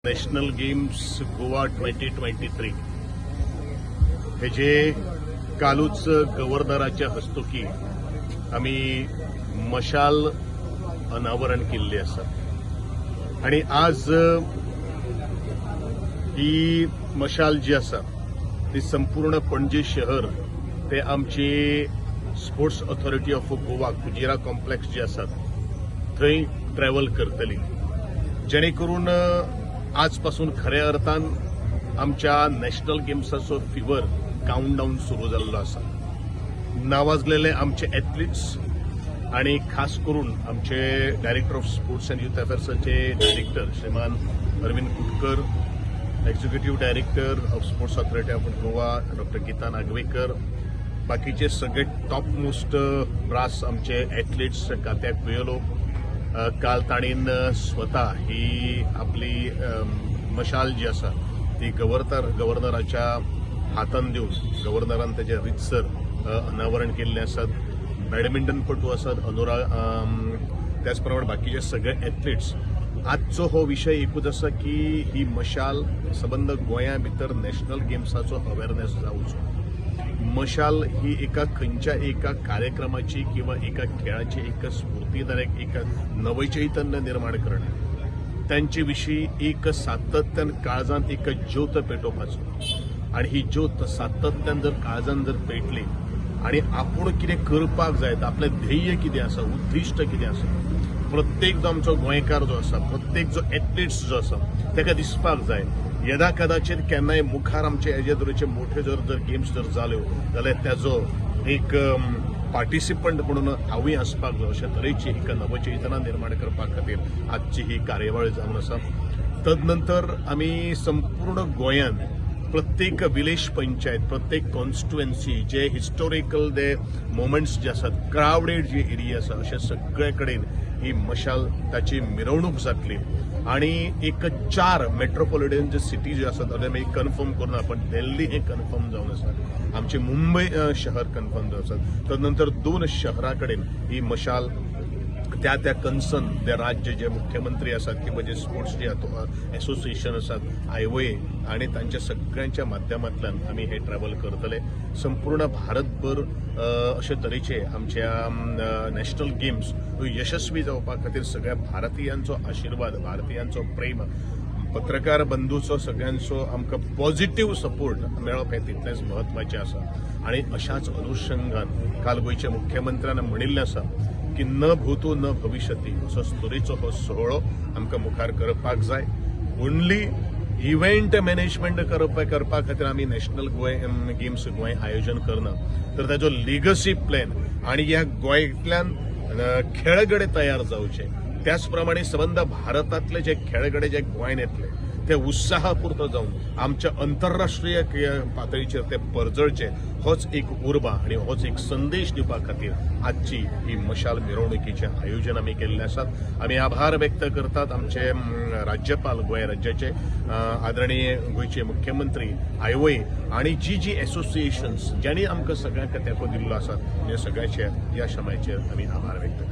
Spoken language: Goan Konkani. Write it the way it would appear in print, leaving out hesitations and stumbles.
National games Goa 2023 हेजे कालूच गव्हर्नराच्या हस्तुकी आमी मशाल अनावरण केल्ली आसा आणि आज ही मशाल जी आसा ती संपूर्ण पणजी शहर ते आमची sports authority of Goa, Kujira complex जे आसात थंय ट्रॅव्हल करतली, जेणे करून आजपासून खऱ्या अर्थान आमच्या नॅशनल गेम्साचो फिवर काउंट डाऊन सुरू जाल्लो आसा. नावाजलेले आमचे एथलिट्स आणि खास करून आमचे Director of Sports and Youth अफेअर्साचे director Shriman Arvind Kutkar, Executive Director of Sports Authority of Goa doctor Gita Nagvekar, बाकीचे सगळे टॉप मोस्ट ब्रास आमचे एथलिट्स, कात्या कुयलो, काल ताणीन स्वता ही आपली मशाल जी आसा ती गव्हर्नराच्या हातान दिवन गव्हर्नरान तेजे रितसर अनावरण केल्लें आसात. बॅडमिंटनपटू आसात अनुराग, त्याच प्रमाणे बाकीचे सगळे एथलिट्स. आजचो हो विशय एकूच आसा की ही मशाल सबंद गोंया भितर नॅशनल गेम्साचो अवेरनेस जावचो. मशाल ही एका खंयच्या एका कार्यक्रमाची किंवा एका खेळाची एक स्फूर्तीदायक, एक नवचैतन्य निर्माण करणे, त्यांचे विशीं एक सातत्यान काळजान एक ज्योत पेटोवपाचो आणि ही ज्योत सातत्यान जर काळजान जर पेटली आणि आपूण कितें करपाक जाय, आपलें ध्येय कितें आसा, उद्दिश्ट कितें आसा, प्रत्येक जो आमचो गोंयकार जो आसा, प्रत्येक जो एथलिट्स जो आसा ताका दिसपाक जाय. यदा कदाचित केन्नाय मुखार आमचे हेजे तरेचे मोठे जर जर गेम्स जर जाल्यो जाल्यार त्याजो एक पार्टिसिपंट म्हणून हांवूय आसपाक जाय, अशे तरेची एक नवचेतना निर्माण करपा खातीर आजची ही कार्यावळ जावन आसा. तदनंतर आमी संपूर्ण गोंयांत प्रत्येक विलेज पंचायत, प्रत्येक कॉन्स्टिट्युएन्सी, जे हिस्टोरिकल जे मोमेंट्स जे आसात, क्रावडेड जी एरिया आसा, अशे सगळे कडेन ही मशाल ताची मिरवणूक जातली. आणि एक चार मेट्रोपॉलिटन जे सिटी ज्यो आसात जाल्यार मागीर कन्फर्म करून आपण दिल्ली हे कन्फर्म जावन आसा, आमचे मुंबय शहर कन्फर्म जावन आसा. तदनंतर दोन शहरा कडेन ही मशाल त्या त्या कन्सर्न त्या राज्य जे मुख्यमंत्री आसात किंवा जे स्पोर्ट्स जे एसोसिएशन आसात, आयओए आणि तांच्या सगळ्यांच्या माध्यमांतल्यान आमी हे ट्रॅव्हल करतले. संपूर्ण भारतभर अशे तरेचे आमच्या नॅशनल गेम्स यशस्वी जावपा खातीर सगळ्या भारतीयांचो आशिर्वाद, भारतीयांचो प्रेम, पत्रकार बंधूचो सगळ्यांचो आमकां पॉझिटिव्ह सपोर्ट मेळप हें तितलेंच म्हत्वाचें आसा. आणि अशाच अनुशंगान काल गोंयच्या मुख्यमंत्र्यान म्हणिल्लें आसा की न भूतो न भविष्यती असो तरेचो हो सोहळो आमकां मुखार करपाक जाय. ओन्ली इव्हेंट मॅनेजमेंट करपा खातीर आमी नॅशनल गोंय गेम्स गोंय आयोजन करना, तर ताजो लिगसी प्लॅन आणि ह्या गोंयांतल्यान खेळगडे तयार जावचे, त्याच प्रमाणे सबंद भारतातले जे खेळगडे जे गोंयान येतले ते उत्साहपूर्त जावन आमच्या अंतरराष्ट्रीय पातळीचेर ते परजळचे, होच एक उर्बा आणि होच एक संदेश दिवपा खातीर आजची ही मशाल मिरवणुकीचें आयोजन आमी केल्लें आसात. आमी आभार व्यक्त करतात आमचे राज्यपाल गोंय राज्याचे, आदरणीय गोंयचे मुख्यमंत्री, आयओए आणि जी जी एसोसिएशन्स ज्यांनी आमकां सगळ्यांक तेंको दिल्लो आसा, हे सगळ्याचे ह्या समायाचेर आमी आभार व्यक्त करतात.